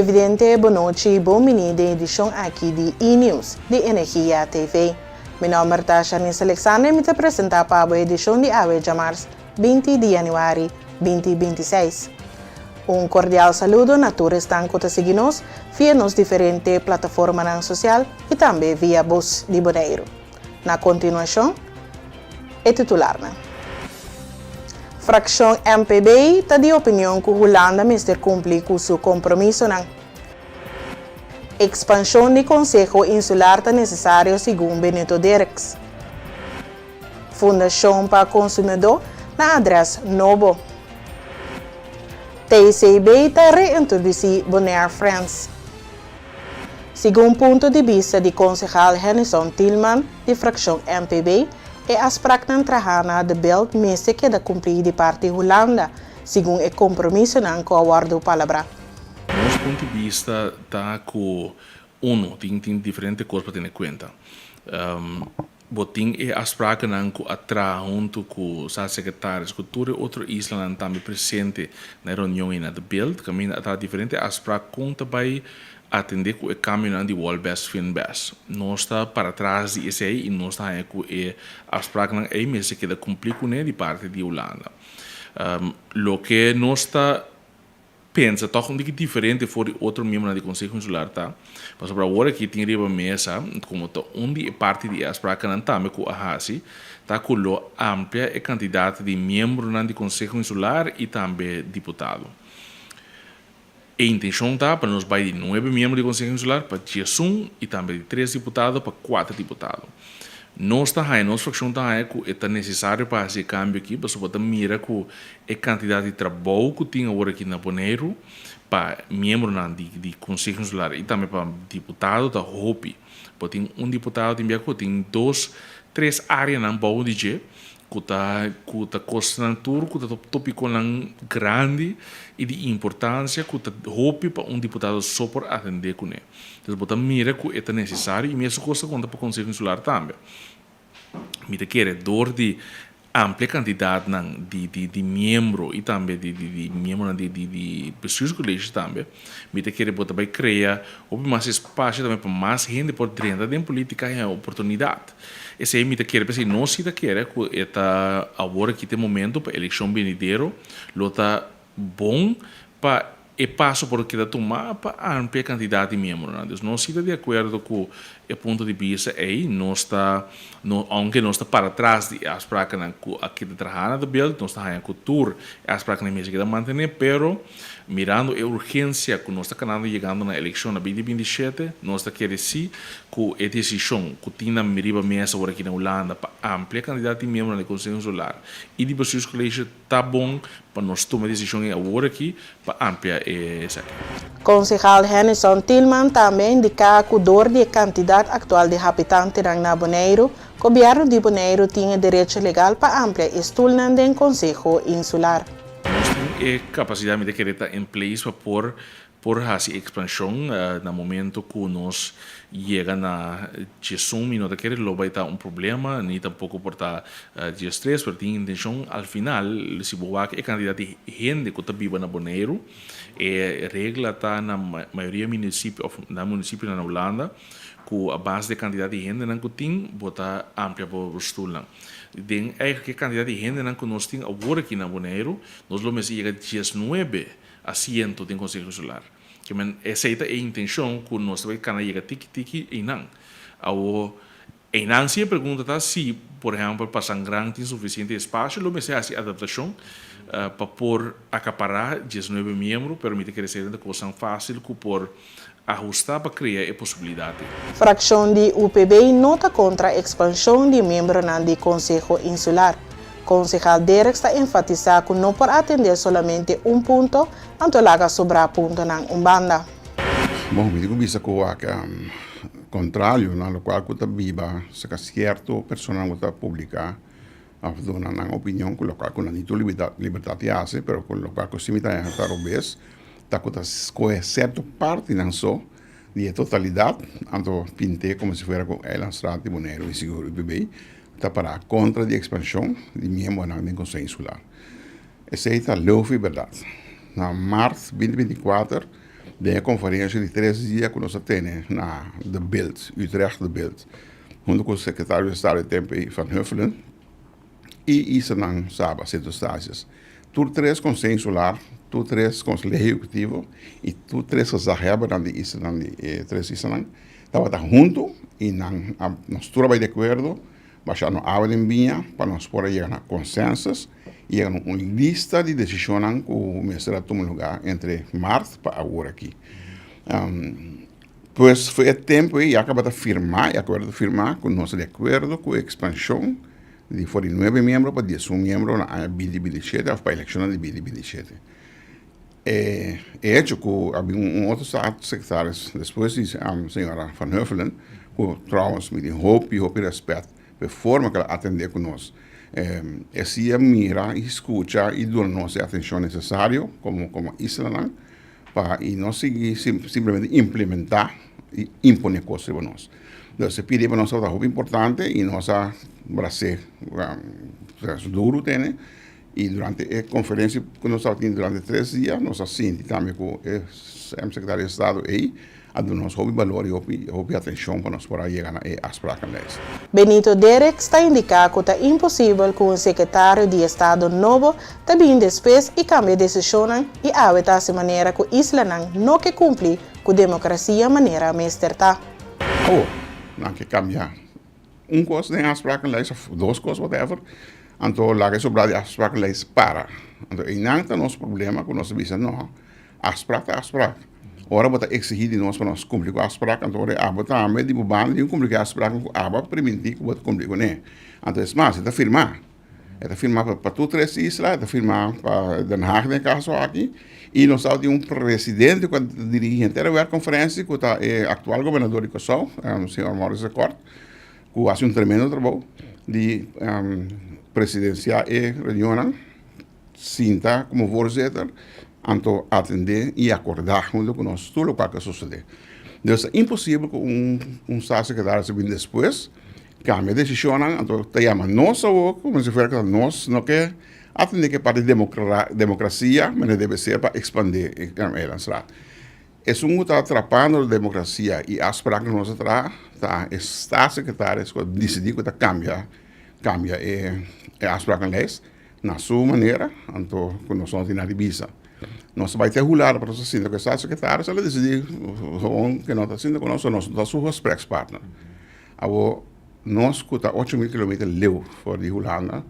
Televidente, bon nochi, bon bini den edishon aki di E-News di Energia TV. Mi nòmber ta Shanice Alexander i mi ta presentá pa bo edishon di awe djamars 20 di yanüari 2026. Un kordial saludo na tur esnan ku ta sigui nos via nos diferente plataformanan sosial i tambe via Bos di Boneiru. Na kontinuashon, e titularnan. Frakshon MPB ta di opinion ku Hulanda mester kumpli ku su kompromisonan. Ekspanshon di Konseho Insular ta nesesario segun Benito Dirks. Fundashon pa Konsumidó na adrès nobo. TCB ta reintrodusí Bonaire Friends. Segun punto di bista di konsehal Hennyson Thielman di frakshon MPB, e afspraknan trahá na De Bilt mester keda kumplí di parti Hulanda, segun e kompromisonan ku a wòrdu palabrá. Nos punto di bista ta ku unu, tin tin diferente kos pa tene kuenta. Bo tin e afsprakennan ku a traha huntu ku Staatssecretaris ku tur e otro islanan tambe presente na e reunion ei na De Bilt, kaminda a traha diferente afsprak kon ta bai atendé ku e kambionan di Wal Bes Fin Bes. Nos ta para tras di esei i nos ta haña ku e afspraknan ei mester keda kumplí kuné di parti di Hulanda. Loke nos ta pensa tòg un tiki diferente for di otro miembronan di Konseho Insular ta, pasobra awor aki tin riba mesa, komo ta un di e parti di e afsprakennan tambe ku a hasi, ta ku lo amplia e kantidat di miembronan di Konseho Insular i tambe diputado. E intenshon ta pa nos bai di nuebe miembro di Konseho Insular pa diesun i tambe di tres diputado pa kuater diputado. Nos ta haña, nos frakshon ta haña ku e ta nesesario pa hasi e kambio aki pasobra ta mira ku e kantidat di trabou ku tin awor aki na Boneiru pa miembronan di di Konseho Insular i tambe pa diputado ta hopi. Bo tin un diputado tin bia ku tin dos, tres áreanan bou di dje ku ta ku ta kosnan tur ku ta topikonan grandi i di importansia ku ta hopi pa un diputado so por atendé kuné. Entonces bo ta mira ku e ta nesesario i mesun kos ta konta pa Konseho Insular tambe. Mi ta kere dor di amplia kantidatnan di di di miembro i tambe di di di miembronan di di di bestuurscollege tambe, mi ta kere bo ta bai krea hopi mas espasio tambe pa mas hende por drenta den politika i haña oportunidat. Esei mi ta kere, p'esei nos si ta kere ku e ta awor aki ta e momento pa elekshon benidero lo ta bon pa e paso por keda tumá pa amplia kantidat di miembronan. Dus nos si ta di akuerdo ku e punto di bista ei, nos ta no ounke nos ta para tras di e afsprakennan ku a keda traha na De Bilt, nos ta haña ku tur e afsprakennan mester keda mantené, pero mirando e urgensia ku nos ta kanando yegando na elekshon na binti 27, nos ta kere si ku e desishon ku tin na riba mesa awor aki na Hulanda pa amplia kantidat di miembronan di Konseho Insular i di Bestuurscollege ta bon pa nos tuma e desishon ei awor aki pa amplia esaki. Konsehal Hennyson Thielman tambe a indiká ku dor di e kantidat aktual di habitantenan na Boneiru, gobièrnu di Boneiru tin e derecho legal pa amplia e stulnan den Konseho Insular. Nos tin e kapasidat, mi ta kere ta in place pa por Por hasi ekspanshon na momento ku nos yega na 11, mi no ta kere lo bai ta un problema, ni tampoko por ta 13, pero tin intenshon al final si bo wak e kantidat di hende ku ta biba na Boneiru, e regla ta na mayoria munisipio òf na munisipionan na Hulanda ku a base di e kantidat di hendenan ku tin bo ta amplia bo stulnan. Den eigenlijk e kantidat di hendenan ku nos tin awor aki na Boneiru nos lo mester yega 19 asiento den Konseho Insular. Ke men esei ta e intenshon ku nos ta bai kana yega tiki tiki einan. Awo, einan si e pregunta ta si, por ehèmpel, pa San Gran tin sufisiente espasio, lo mester hasi adaptashon pa por akapará 19 miembro, pero mi ta kere esei ta kosnan fásil ku por ahustá pa krea e posibilidat ei. Frakshon di UPB no ta kontra ekspanshon di miembronan di Konseho Insular. Konsehal Derks ta enfatisá ku no por atendé solamente un punto, anto laga sobrá puntonan un banda. Bon, mi tin ku bisa ku wak kontrario na lokual ku ta biba saka sierto personanan ku ta publiká òf duna nan opinion ku lokual ku nan tin tur libertat di hasi, pero ku lokual ku si mi ta haña ta robes. Ta ku ta skohe sierto partinan so di e totalidat, anto pint'é komo si fuera ku Eilandstraat di Boneiru i sigur UPB ta pará kontra di ekspanshon di miembronan den Konseho Insular. Esei ta leu fi bèrdat. Na mart 2024, Den e konferensia di tres dia ku nos a tene na De Bilt, Utrecht De Bilt, huntu ku sekretario di estado di tempu ei Van Huffelen i islanan Saba, Sint Eustatius. Tur tres Konseho Insular, tur tres Konseho Ehekutivo i tur tres gezaghebbernan di islanan di e tres islanan tabata huntu i nan a nos tur a bai di akuerdo Basha no awe den biña pa nos por a yega na consensus y yega na un lista di decisionnan cu mester a tuma lugar entre maart pa awor aki. Pues for e tempo ey ya caba ta firma, e acuerdo ta firma cu nos ta di acuerdo cu e expansion di for di nuebe miembro pa diesun miembro na aña binti binti i shete of pa eleccionnan di binti binti i shete. E hecho cu a bin un otro staatssecretaris despues di señora Van Huffelen, cu trouwens mi tin hopi hopi respet pa e forma cu el a atende cu nos, e si a mira y scucha y duna nos e atencion necesario como como islanan pa y no sigui simplemente implementa y impone cos riba nos. Entonces e pidi pa nos tabata hopi importante y nos a bras'e duro tene. I durante e konferensia ku nos tabatin durante tres dia, nos a sinti tambe ku e sekretario di estado ei a duna nos hopi balor i hopi hopi atenshon pa nos por a yega na e afsprakenlijst. Benito Derks ta indiká ku ta imposibel ku un sekretario di estado nobo ta bin despues i kambia desishonnan i awe ta hasi manera ku islanan no ke kumpli ku demokrasia manera mester ta. Awor, nan ke kambia Un kos den afsprakenlijst of dos kos whatever, anto laga e sobrá di afsprakenlijst para. Anto einan ta nos problema ku nos a bisa no, afsprak ta afsprak. Ora bo ta eksihí di nos pa nos kumpli ku afsprak, anto ora abo tambe di bo banda tin ku kumpli ku e afspraknan ku abo a primintí ku bo ta kumpli kuné. Anto es mas, e ta firmá. E ta firmá pa tur tres isla, e ta firmá pa Den Haag den e kaso aki, i nos tabatin un presidente ku a dirigí henter e werkkonferensia ku ta e aktual gobernador di Kòrsou, señor Maurice de Kort, ku hasi un tremendo trabou di presidensiá e reunionnan, sinta komo voorzitter, anto atendé i akordá huntu ku nos tur lokual ku a sosodé. Dus ta imposibel ku un staatssecretaris a bini despues Cambia decisionnan, anto ta yama nos awor como si fuera cu ta nos no ke atende ke parti democracia manera debe ser pa expande e Eilandsraad. Esun cu ta atrapando democracia y afspraak cu nos a traha ta e staatssecretaris cu a dicidi cu ta cambia cambia e afsprakenlijst na su manera, anto cu nos no tin nada di bisa. Nos ta bay te Hulanda pa nos ta sinta cu e staatssecretaris, el a dicidi gewoon cu no ta sinta cu nos, nos no ta su gesprekspartner. Awor, nos ku ta 8000 kilometer leu for di Hulanda,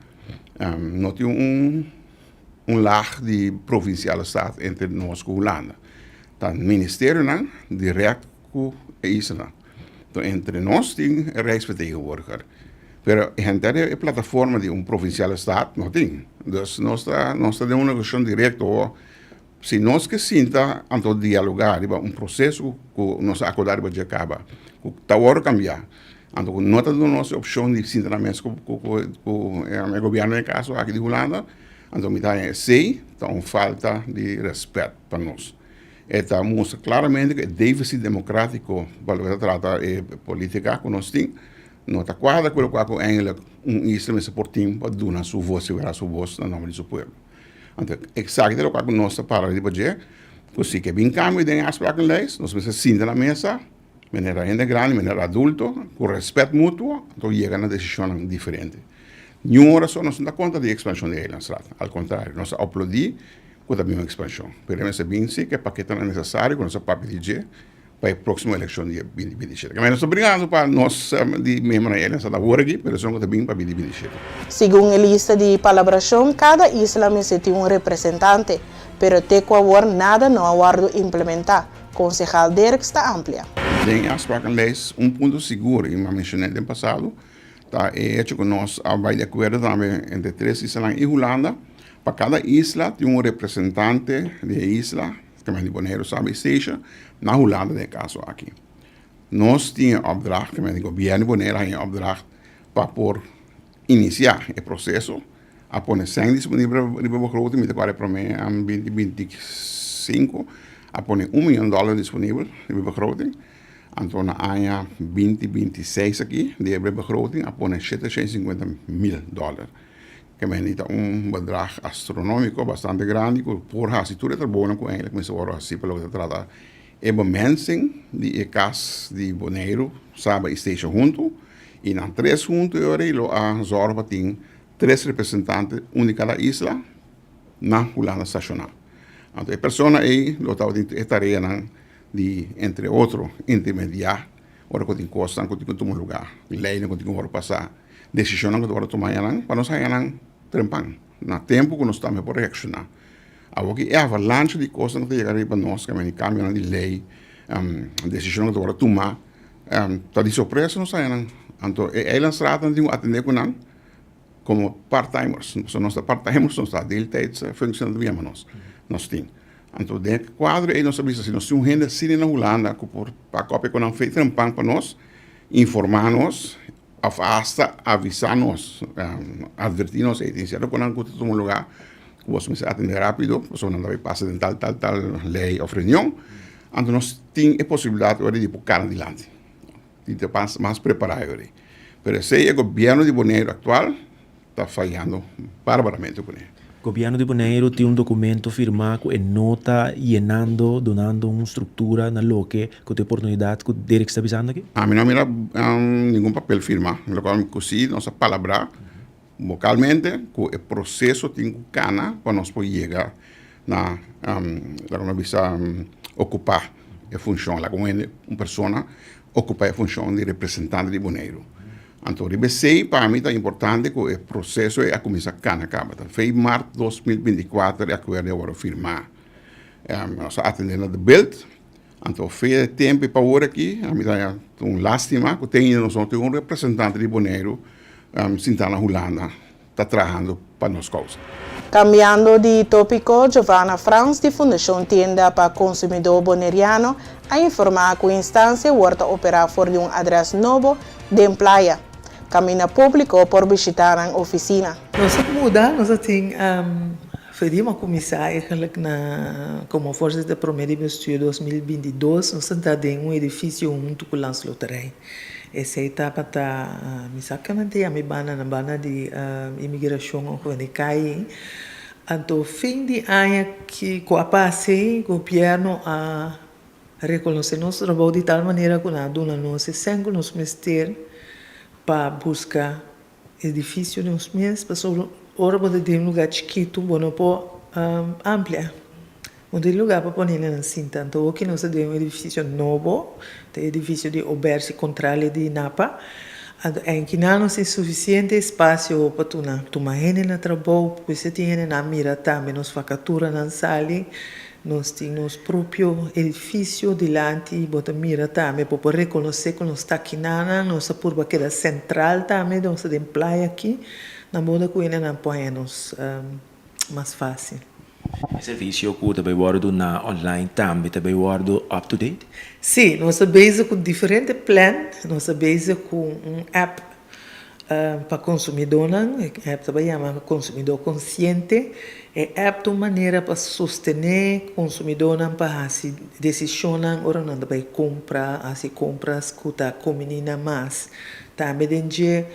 no tin un un laag di provinsiale staat entre nos ku Hulanda. Ta ministerionan dirèkt ku e islanan. Enton entre nos tin e rijksvertegenwoordiger, pero henter e plataforma di un provinsiale staat no tin. Dus nos ta nos ta den un negosiashon direkto awor. Si nos ke sinta anto dialogá riba un proseso ku nos a akordá riba dje kaba, ku ta wòrdu kambiá, anto ku no ta duna nos e opshon di sinta na mes ku e gobièrnu den e kaso aki di Hulanda, anto mi ta haña esei ta un falta di rèspèt pa nos. E ta mustra klaramente ku e défisit demokrátiko pa loke ta trata e polítika ku nos tin no ta kuadra ku lokual ku èigenlik un isla mester por tin pa duna su vos, liberá su vos na nòmber di su pueblo. Anto esaki ta lokual ku nos ta para riba dje, ku si ke bin kambio den e afsprakenlijst, nos mester sinta na mesa, manera hende grandi, manera adulto, ku rèspèt mutuo, anto yega na desishonnan diferente. Niun ora so nos no ta kontra di ekspanshon di Eilandstraat, al kontrario, nos ta aplodí ku ta bin un ekspanshon, pero e mester bin si ku e paketonan nesesario ku nos a papia di dje, pa e próksimo elekshon di 2027. Nos ta bringando pa nos di miembronan e aliansa ta awor aki, pero esun ku ta bin pa 2027. Segun e lista di palabrashon, kada isla mester tin un representante, pero te ku awor nada no a wòrdu implementá, konsehal Derks ta amplia. Den e afsprakenlijst un punto sigur, i mi a menshoné den pasado, ta e hecho ku nos a bai di akuerdo tambe entre tres islanan i Hulanda, pa kada isla tin un representante di e isla, Gemeente di Boneiru, Saba i Statia, na Hulanda den e kaso aki. Nos tin e opdracht, gemeente di gobièrnu di Boneiru a haña e opdracht pa por inisiá e proseso, a pone sèn disponibel riba begroting, mi ta kòrda e promé 2025 a pone un mion dòler disponibel riba begroting, anto na aña 2026 aki di e begroting a pone 750 mil dòler. Ke meni ta un bedrag astronómiko bastante grandi ku por hasi tur e trabounan ku eigenlijk mester wòrdu hasi pa loke ta trata. E bemensing di e kas di Boneiru, Saba i Statia huntu, i nan tres huntu e ora ei lo a zòrg pa tin tres representante, un di kada isla, na Hulanda stashoná. Anto e persona ei lo tabatin e tareanan di, entre otro, intermediá ora ku tin kosnan ku tin ku tuma lugá, leinan ku tin ku wòrdu pasá, desishonnan ku ta wòrdu tumá ayanan pa nos haña nan trempan na tempu ku nos tambe por reakshoná. Awor ki e avalancha di kosnan ku ta yega riba nos, kaminda di kambionan di lei, desishonnan ku ta wòrdu tumá, ta di sorpresa nos haña nan. Anto e eilandsraadnan tin ku atendé ku nan komo part-timers. Pasobra nos ta part-timers, nos ta deeltijdsfunctie ta yama nos, nos tin. Anto den e kuadro ei nos a bisa si nos tin un hende asina na Hulanda ku por papia ku nan fe trempan pa nos, informá nos, Of hasta avisa nos, adverti nos, ey tin cierto cosnan cu ta tuma lugar cu boso mester atende rapido, pasobra nan ta bay pasa den tal tal tal ley of reunion. Anto nos tin e posibilidad ora di por cana dilanti, di ta mas prepara ora. Pero esey e gobierno di Boneiru actual ta fayando barbaramente cu ne. Gobierno di Boneiru tin un documento firma cu e no ta yenando, dunando un structura na loke cu ta e oportunidad cu Derek ta bisando aki? Ami no a mira ningun papel firma, locual cu si nos a palabra vocalmente cu e proceso tin cu cana pa nos por yega na laga nos bisa ocupa e funcion, laga un hende, un persona ocupa e funcion di representante di Boneiru. Anto riba esei pa mi ta importante ku e proseso ei a kuminsá kana kaba. Ta fei mart 2024 e akuerdo a wòrdu firmá. Nos a atendé na De Bilt, anto fe e tempu pa awor aki a mi ta un lástima ku te ainda nos no tin un representante di Boneiru sintá na Hulanda ta trahando pa nos kousa. Kambiando di tópiko, Giovanna Frans di Fundashon Tienda pa Konsumidó Boneriano a informá ku instansia wòrdu ta operá for di un adrès nobo den Playa. Kaminda públiko por bishitá nan ofisina. Nos a muda, nos a tin Fedima a kuminsá eigenlijk na komo voorzitter promé di bestuur 2022, nos a ta den un edifisio huntu ku Landsloterij. Esei tabata, mi sa kende yama e banda, na banda di imigrashon òf di kai. Anto fin di aña ki ku a pasa ei, gobièrnu a rekonosé nos trabou di tal manera ku nan a duna nos e sèn ku nos mester pa buska edifisio nos mes, pasobra ora bo ta den un lugá chikitu bo no por amplia. No tin lugá pa pone nan sinta. Anto oki nos ta den un edifisio nobo, ta e edifisio di Obersi Kontrali di Napa. Anto enkinan nos tin sufisiente espasio pa tuna tuma hende na trabou, pues e tin hendenan mira tambe nos vakaturanan sali. Nos tin nos propio edifisio dilanti, bo ta mira tambe, bo por rekonosé ku nos ta akinanan, nos a purba keda sentral tambe, nos ta den playa aki, na moda ku hendenan por haña nos mas fásil. E servisio ku ta bai wòrdu na online tambe ta bai wòrdu up to date? Sí, nos ta bezig ku diferente plan, nos ta bezig ku un app Pa konsumidónan, e app ta bai yama Konsumidó Konsiente. E app ta un manera pa sostené konsumidónan pa hasi desishonnan ora nan ta bai kumpra, hasi kompras ku ta kombiní nan mas. Tambe den dje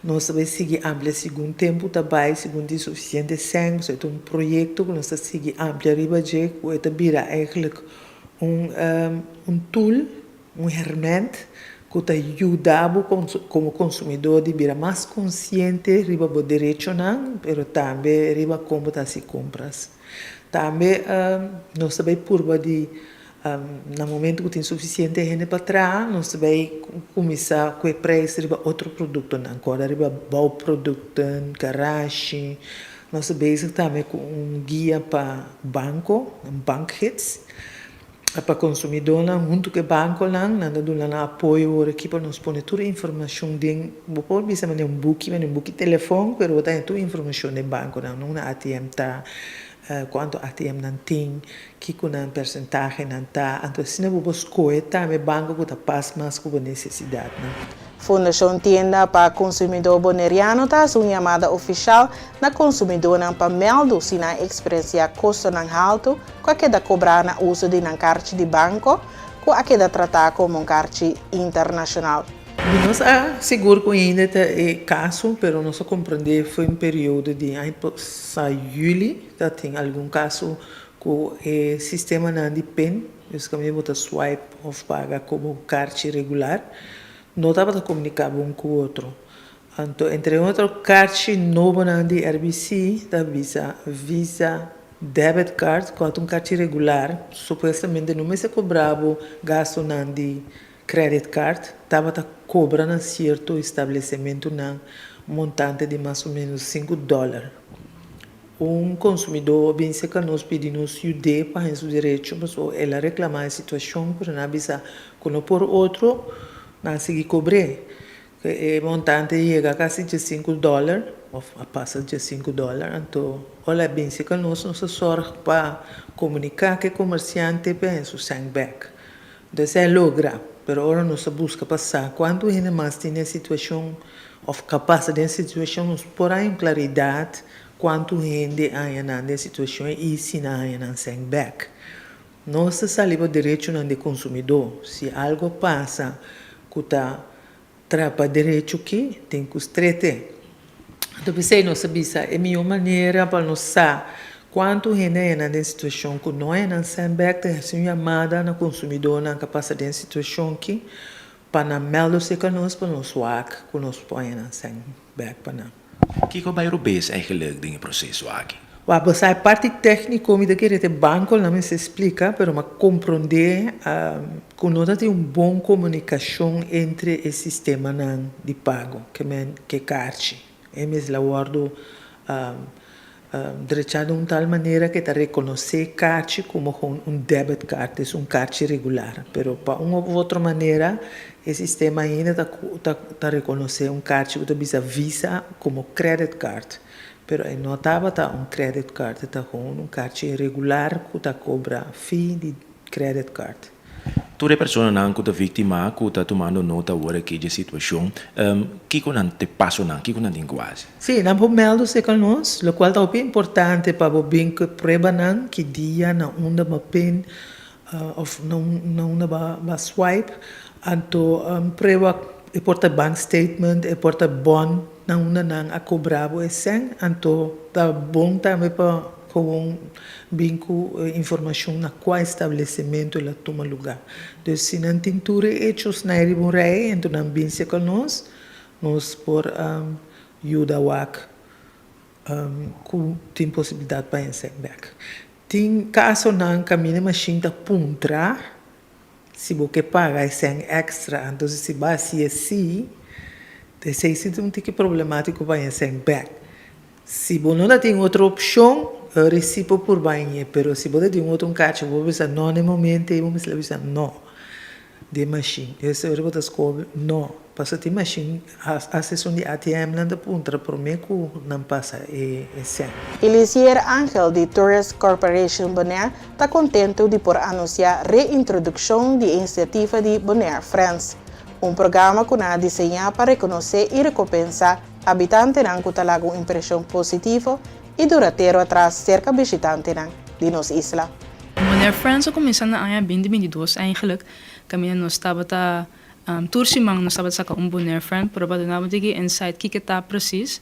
nos ta bai sigui amplia segun tempu ta bai, segun tin sufisiente sèn. Pasobra e ta un proyekto ku nos ta sigui amplia riba dje ku e ta bira eigentlik un un tool. Un hèrmènt ku ta yuda bo komo konsumidó di bira mas konsiente riba bo derechonan, pero tambe riba kon bo ta hasi kompras. Tambe nos ta bai purba di na momentu ku tin sufisiente hende pa traha, nos ta bai kuminsá ku e preis riba otro produktonan, kòrda riba bouwprodukten, garashi. Nos ta bezig tambe ku un guia pa banko, un bankgids. Pa konsumidónan huntu ku e bankonan, nan ta duna nan apoyo ora aki pa nos pone tur e informashon den, bo por bisa manera un buki, manera un buki telefòn, pero bo ta haña tur informashon den bankonan, unda ATM ta, kuantu ATM nan tin, kiko nan persentahenan ta, anto asina bo por skohe tambe banko ku ta pas mas ku bo nesesidatnan. Fundashon Tienda pa Konsumidó Boneriano ta hasi un yamada ofishal na konsumidónan pa mèldu si nan eksperensiá kostonan haltu ku a keda kobrá na uso di nan karchi di banko ku a keda tratá komo un karchi internashonal. Mi no sa sigur ku ainda ta e kaso, pero nos a komprendé for un periodo di aña pasá yüli ta tin algun kaso. Ku e sistemanan di pin, dus kaminda bo ta swipe òf paga komo karchi regular, no tabata komuniká bon ku otro. Anto entre otro karchi nobonan di RBC ta bisa Visa Debit Card ku ta un karchi regular, supuestamente no mester kobra bo gastunan di credit card, tabata kobra na sierto establesementunan un montante di mas o ménos $5. Un konsumidó a bin serka nos pidi nos yud'é pa haña su derecho pasobra el a reklamá e situashon pero nan a bisa ku no por otro, nan a sigui kobr'é. E montante yega kasi $15 òf a pasa $15 anto ora el a bin serka nos, nos a sòrg pa komuniká ku e komersiante pa haña su sèn bèk. Entonces a logra, pero ora nos a busca pa sa cuanto hende mas tin den situacion of ca pasa den situacion nos por haña un claridad cuanto hende haña nan den situacion y si nan haña nan sèn bek. Nos ta sali pa derechonan di consumidor, si algo pasa cu ta Trapa derecho ki tin ku strete. Anto p'esei nos a bisa e mihó manera pa nos sa kuantu hende a yena den situashon ku no a yena sèn bèk ta hasi un yamada na konsumidónan ku a pasa den situashon ki pa nan mèldu serka nos pa nos wak ku nos por a yena sèn bèk pa nan. Kiko bai robes eigenlijk den e proseso aki? Wak, bo sa e parti tékniko mi ta kere te bankonan mester splika, pero mi a komprondé ku no ta tin un bon komunikashon entre e sistemanan di pago, ke men ke karchi. E mes la wòrdu drechá den un tal manera ke ta rekonosé karchi komo gewoon un debit card, es un karchi regular. Pero pa un of otro manera e sistema ainda ta ta rekonosé un karchi ku ta bisa Visa komo credit card. Pero e no tabata un credit card, e ta gewoon un karchi regular ku ta kobra fee di credit card. Tur e personanan ku ta víktima ku ta tumando nota awor aki dje situashon, kiko nan te pasonan, kiko nan tin ku hasi? Sí, nan por mèldu serka nos, lokual ta hopi importante pa bo bin ku e pruebanan ki dia na unda bo pin òf na unda bo a swipe, anto prueba e por ta bank statement, e por ta bon na unda nan a kobra bo e sèn, anto ta bon tambe pa Gewoon bin ku informashon na kua establesimentu el a tuma lugá. Dus si nan tin tur e echosnan riba un rei, enton nan bin serka nos, nos por yuda wak ku tin posibilidat pa hende bèk. Tin kasonan kaminda mashin ta puntra si bo ke paga e sèn èkstra, entonces si bo hasi esei, esei si ta un tiki problemátiko pa hende sèn bèk. Si bo no ta tin otro opshon, resipo por bai ñe, pero si bo ta tin otro un kachi bo bisa no na e momento ei bo mester a bisa no den mashin. Ese ora bo ta skohe no, pasobra tin mashin hasta esun di ATM nan ta puntra prome ku nan pasa e sèn. Elisier Angel di Tourist Corporation Bonaire ta kontentu di por anunsiá reintrodukshon di e inisiativa di Bonaire Friends, un programa ku nan a diseñá pa rekonosé i rekompensá Habitantenan ku ta laga un impreshon positivo i duratero atras serka bishitantenan di nos isla. Bonaire Friends a kuminsá na aña 2022 eigenlijk, kaminda nos tabata tur siman nos tabata saka un Bonaire Friend pero pa duna bo tiki insight kiko ta presis.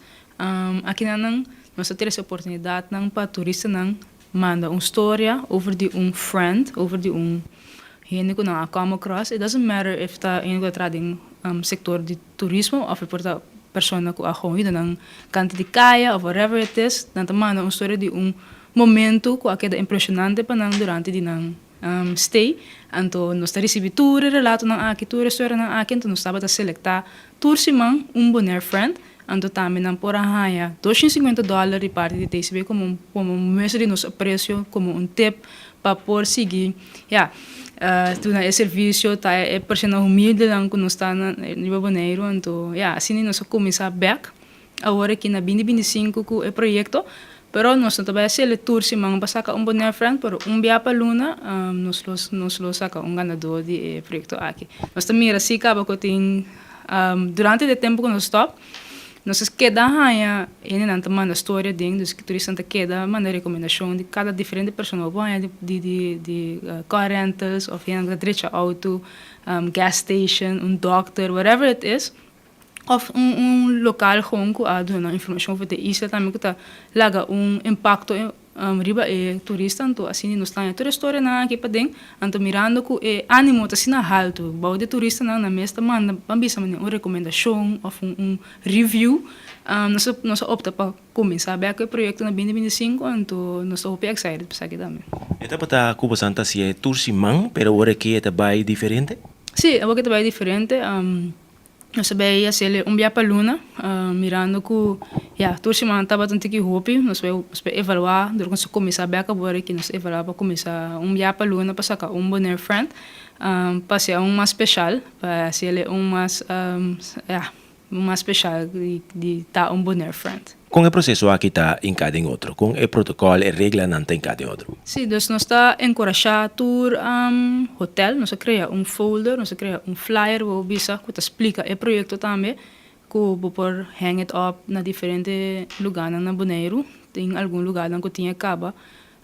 Akinanan nos ta trese oportunidatnan pa turistanan manda un storia over di un friend, over di un hende ku nan a come across. It doesn't matter if ta hende ku ta traha den sektor di turismo of e por ta persona ku a gewoon yuda nan kanta di kaya of whatever it is, nan ta manda un storia di un momento ku a keda impresionante pa nan durante di nan stay. Anto nos ta risibi tur e relatonan aki, tur e storianan aki, anto nos tabata selektá tur siman un Bonaire Friend, anto tambe nan por a haña $250 di parti di TCB komo un komo un muestra di nos apresio, komo un tip pa por sigui ya duna e servisio ta e persona humildenan ku nos ta na riba Boneiru anto ya asina nos a kuminsá bèk awor aki na 2025 ku e proyekto pero nos no ta bai hasiel e tur siman pa saka un Bonaire Friend pero un bia pa luna nos lo nos lo saka un ganadó di e proyekto aki nos ta mira si kaba ku tin durante di e tempu ku nos stòp. Nos a keda haña hendenan ta manda storia den, dus turistanan ta keda manda rekomendashon di kada diferente persona. Bo por haña di di di car rentals òf hendenan ku ta drecha outo, gas station, un dòkter, whatever it is. Òf un un lokal gewoon ku a duna nan informashon for di e isla tambe ku ta laga un impakto. Riba e turista anto asina nos ta haña tur e storianan aki paden, anto mirando ku e animo ta asina haltu bou di e turistanan nan mes ta manda ban bisa manera un rekomendashon òf un review, nos a nos a opta pa kuminsá bèk ku e proyekto na binti 25 anto nos ta hopi excited pa esaki tambe. E tabata ku boso ta hasié tur siman pero awor aki e ta bai diferente? Sí, awor aki e ta bai diferente. Nos a bay haciele un bia pa luna, mirando cu ya tur siman tabata un tiki hopi, nos bay nos bay evalua dor cu nos a cuminsa bek awor aki nos a evalua pa cuminsa un bia pa luna pa saca un Bonaire Friend pa hacia un mas special, pa haciele un mas ya un mas special di ta un Bonaire Friend. Kon e proseso aki ta hinká den otro? Kon e protokòl, e reglanan ta hinká den otro? Sí, dus nos ta enkurashá tur hotèl, nos a krea un folder, nos a krea un flyer bo bisa ku ta splika e proyekto tambe, ku bo por hang it up na diferente lugánan na Boneiru. Tin algun lugánan ku tin e kaba.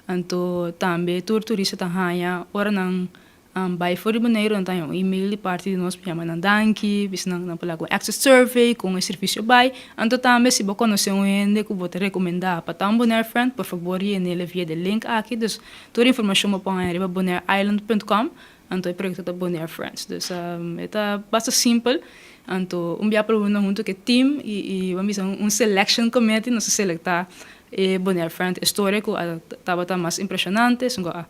Anto tambe tur turista ta haña ora nan Bai for di Boneiru nan ta haña un email di parti di nos pa yama nan danki, bisa nan nan por laga un extra survey kon e servisio bai. Anto tambe si bo konosé un hende ku bo ta rekomendá pa ta un Bonaire Friend, por fabor yen'el via de link aki. Dus tur informashon bo por haña riba bonaireisland punt com, anto e proyekto ta Bonaire Friends. Dus e ta basta simpel. Anto un bia por unda huntu ku e team i bo a bisa un selection committee nos a selektá e Bonaire Friend, e storia ku a tabata mas impreshonante, esun ku a.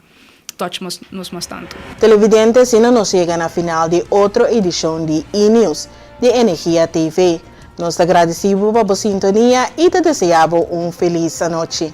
touch nos mas tantu. Televidente, asina nos yega na final di otro edishon di E-News di Energia TV. Nos ta gradisí bo pa bo sintonia i ta deseá bo un felis anochi.